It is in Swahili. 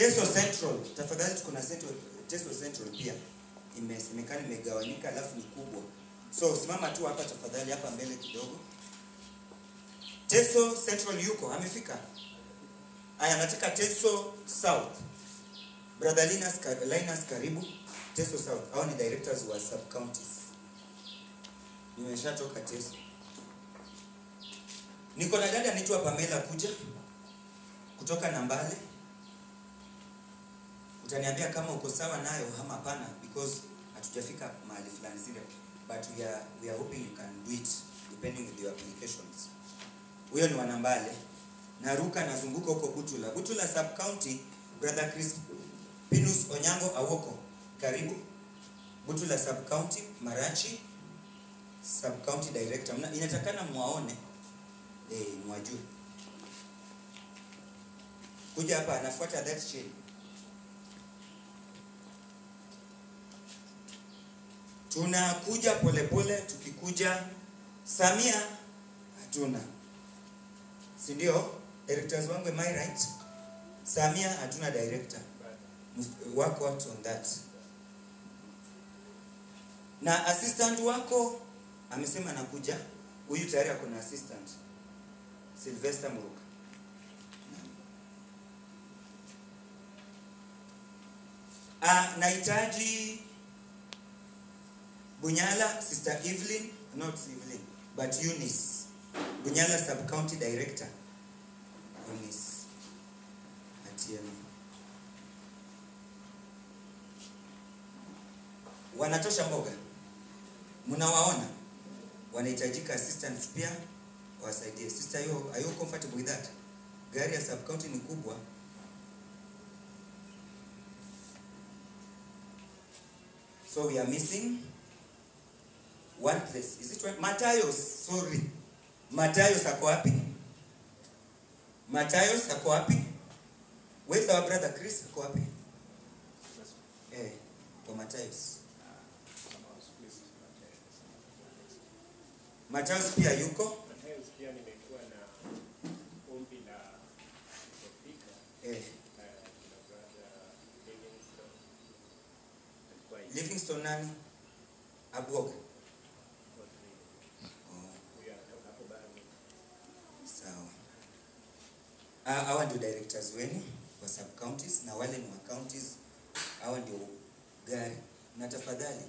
Teso Central, tafadhali tuko na Teso Central pia. Imesemekana imegawanyika alafu ni kubwa. So simama tu hapa tafadhali, hapa mbele kidogo. Teso Central yuko, amefika. Aya, nataka Teso South. Brother Linus karibu. Teso South. Hao ni directors wa sub counties. Nimeshatoka Teso. Niko na dada anaitwa Pamela Kuja kutoka Nambale. Utaniambia kama uko sawa nayo ama hapana, because hatujafika mahali fulani sile, but we are hoping you can do it depending with your applications. Huyo ni wa Nambale. Naruka nazunguka huko Butula. Butula sub county, Brother Chris Pinus Onyango Awoko, karibu. Butula sub county, Marachi sub county director. Inatakana muwaone, mwajue. Kuja hapa anafuata that chain. Tunakuja polepole, tukikuja Samia hatuna. Si ndio? Directors wangu, am I right? Samia hatuna director. Work out on that. Na assistant wako amesema anakuja. Huyu tayari ako na assistant. Sylvester Muruka. Nahitaji Bunyala, Sister Evelyn, not Evelyn, but Eunice. Bunyala Sub-County Director. Eunice. Atieno. Wanatosha mboga. Mnawaona? Wanahitajika assistants pia wasaidie. Sister, are you comfortable with that? Gari ya sub-county ni kubwa. So we are missing one place. Is it one? Matayos, sorry. Matayos ako wapi? Matayos ako wapi? Where's our brother Chris ako wapi? Kwa Matayos. Matayos pia yuko? Matayos pia nimekuwa na ombi la kufika. Kuna brother Livingstone. Livingstone nani? Abuoga. Sawa. Hawa ndio directors wenu wa sub counties na wale ni wa counties. Hawa ndio gari. Na tafadhali